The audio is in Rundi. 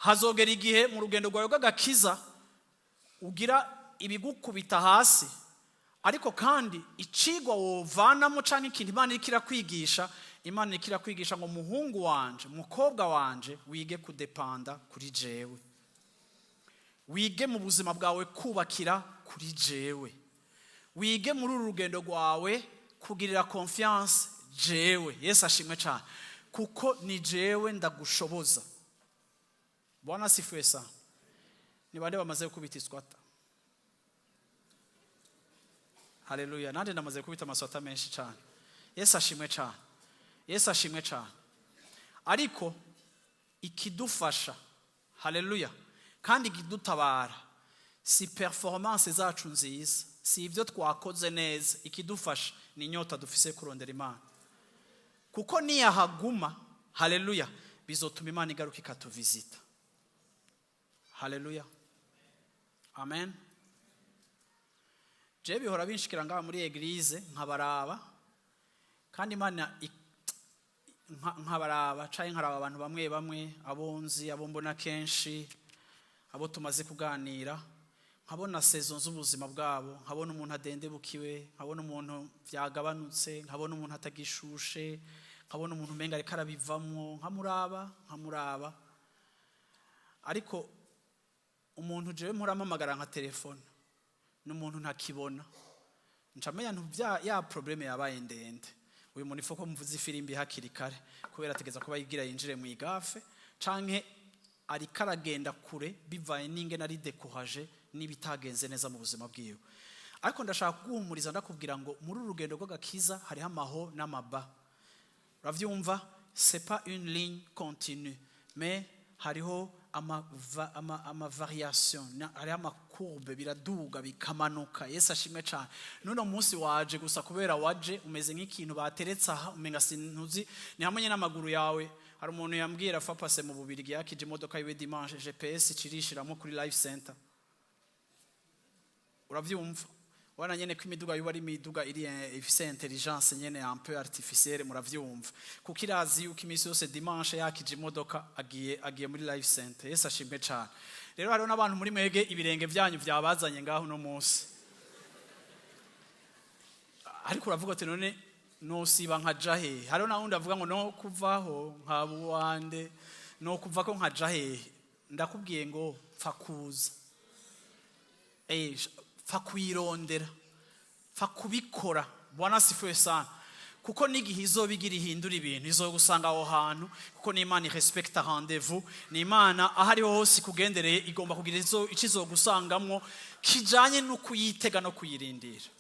Hazogera igihe mu rugendo rwawe rw'agakiza ugira ibigukubita hasi, ariko kandi icigwa wovanamo canke ikintu Imana iriko irakwigisha, Imana iriko irakwigisha ngo: "Muhungu wanje, mukobwa wanje, wige kudepanda kuri jewe, wige mu buzima bwawe kubakira kuri jewe, wige muri uru rugendo rwawe kugirira confiance jewe." Yesu ashimwe cyane, kuko ni jewe ndagushoboza. Bwana asifiwe sana. Ni bande bamaze gukubita iswata? Haleluya! Nanjye ndamaze gukubita amaswata menshi cyane. Yesu ashimwe cyane, Yesu ashimwe cyane. Ariko ikidufasha, haleluya, kandi ikidutabara si performance zacu nziza, si ibyo twakoze neza. Ikidufasha ni inyota dufise kurondera Imana, kuko niyahaguma, haleluya, bizotuma Imana igaruka ikatuvizita. Haleluya, amen. Je bihora binshikira ngaha muri église, nkabaraba, kandi Imana nkabaraba canke nkaraba abantu bamwe bamwe, abo nzi, abo mbona kenshi, abo tumaze kuganira, nkabona saison z'ubuzima bwabo, nkabona umuntu adendebukiwe, nkabona umuntu vyagabanutse, nkabona umuntu atagishushe, nkabona umuntu umenga ariko arabivamwo, nkamuraba, nkamuraba. Ariko umuntu jewe mpuramamagara nka telefone n'umuntu ntakibona, nca menya ntu bya ya problème yabaye ndende. Uyu muntu ifoko mvuze ifirimbi hakiri kare, kubera ategeza kuba yigira yinjire mu igafe, canke ariko aragenda kure bivaye n'ingene ari découragé n'ibitagenze neza mu buzima bwiwe. Ariko ndashaka kuguhumuriza, ndakubwira ngo muri uru rugendo rw'agakiza hariho ama hauts n'ama bas. Uravyumva? C'est pas une ligne continue, mais hariho ama variation, hariho ama courbe, biraduga bikamanuka. Yesu ashimwe cyane. N'uno munsi waje gusa kubera waje umeze nk'ikintu bateretse aha, umenga sintuzi ni hamwe n'amaguru yawe. Hari umuntu yambwira fa passe mu Bubirigi, yakije imodoka yiwe dimanche, GPS cirishiramo kuri Life Center. Uravyumva wana nyene ko imiduga yuba ari imiduga iri ifise intelligence nyene un peu artificielle. Muravyumva, kuko irazi yuko iminsi yose dimanche yakije imodoka agiye muri Life Center. Yesu ashimwe cyane. Rero hariho n'abantu muri mwege ibirenge vyanyu vyabazanye ngaho uno munsi, ariko uravuga ati: "None nosiba nkaja hehe?" Hariho nawundi avuga ngo: "No kuvaho nkaba uwande, no kuva ko nkaja hehe?" Ndakubwiye ngo pfa kuza, pfa kuyirondera, pfa kubikora. Bwana asifiwe sana. Kuko n'igihe izoba igira ihindura ibintu, izogusanga aho hantu, kuko ni Imana irespecta rendez-vous. Ni Imana aho ariho hose ikugendereye igomba kugira icyo izogusangamwo kijanye no kuyitega no kuyirindira.